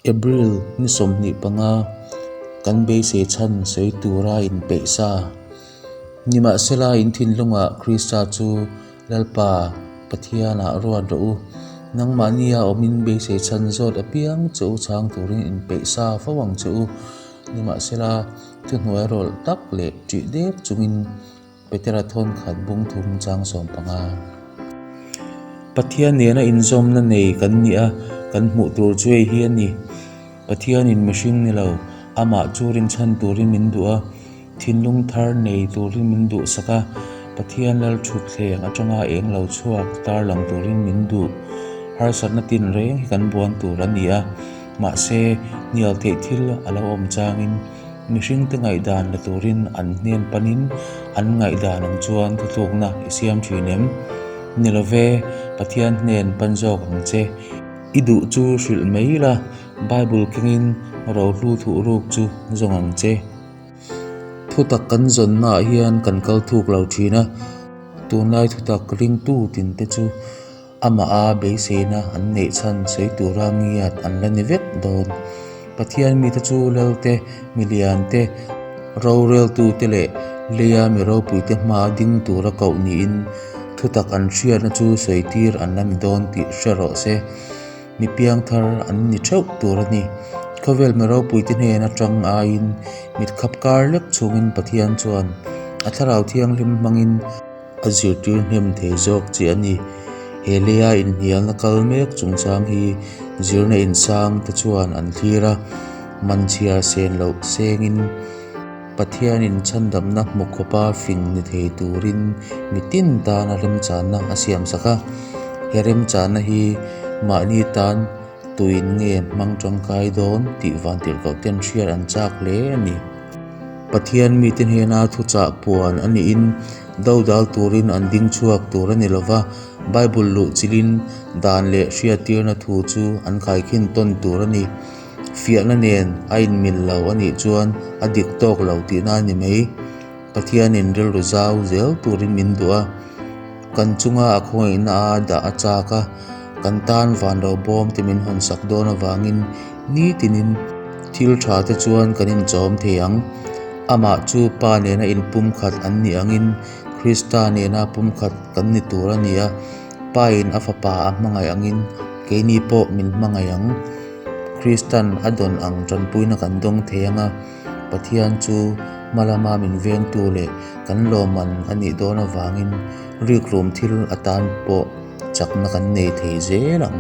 April ni 25 kan beisei chhan sawi tura inpeih sa. Nimahsela in thinlungah Krista chu Lalpa Pathianah ruat rawh u. Nangmahnia awmin beisei chhan zawt apiang che u chhang turin inpeih sa fo ang che u. Nimahsela thuhnuai rawlh tak leh ṭih dek chungin Petera thawn khat bung thum chang 15. Pathian nena inzawmna nei kan ni a, kan hmuh tur chu hei hi a ni. Pathianin mihring ni lo, amah chu rinchhan turin min duh a, thinlung thar nei turin min duhsak a, Pathian lal thutthleng atanga eng lo chhuak tarlang turin min duh. Harsatna tinreng hi kan buan tur a ni a, mahse hnial theih thil a lo awm changin, Mihringte ngaihdan la turin an hnen panin an ngaihdan ang chuan thuthlukna i siam thin em? Ni lo ve, Pathian hnen pan zawk ang che. I duh chu hrilh mai la, Bible kengin rohlu thuhruk chu zawng ang che. Thutak kan zawnnaah hian kan kal thuk lo thin a, tunlai thutak ringtu tinte chu Amah a beiseina an neih chhan sawi tura ngiat an la ni vek dawn. Pathian mite chu Lalte, milian te, roreltute leh leia mi ropuite hmaa ding tura koh niin thutak an hriatna chu sawi tir an la ni dawn tih hre rawh se. Mi piangthar an ni theuh tur a ni. Khawvel mi ropuite hnen atang aiin mitkhap kar lek chungin Pathian chuan a Thlarau Thianghlim hmangin A zirtir hnem thei zawk che a ni. He leia inhnialna kal mek chungchang hi zirna insang te chuan an thlir a, man chhiar sen loh sengin Pathianin chhandamna hmu khawpa fing ni thei turin mitin tana remchanna a siamsak a. He remchanna hi mahni tan tuin nge hmang tangkai dawn tih vantirhkoh ten hriat an chak hle a ni. Pathian mite hnena thuchah puan a nihin dodal turin an ding chhuak tur a ni lo va, Bible luh chilhin dan leh hriattirna thu chu an khaikhin tawn tur a ni. Fiahna nen a inmil lo a nih chuan a dik tawk lo tihna a ni mai. Pathianin rilru zau zel turin min duh a, kan chunga a khawngaihna a dah a chak a, kan tan van lo bawm te min hawnsak dawn avangin nitinin thil tha te chuan kan inchawm thei ang. Amah chu Pa nena inpumkhat an nih angin Krista nena pumkhat kan ni tur a ni a, Pain a Fapa a hmangaih angin keini pawh min hmangaih ang. Kristan a dawn ang tanpuina kan dawng thei ang a. Pathian chu hma lama min vengtu leh kan lawmman a nih dawn avangin rikrum thil atan pawh chakna kan nei thei zel ang.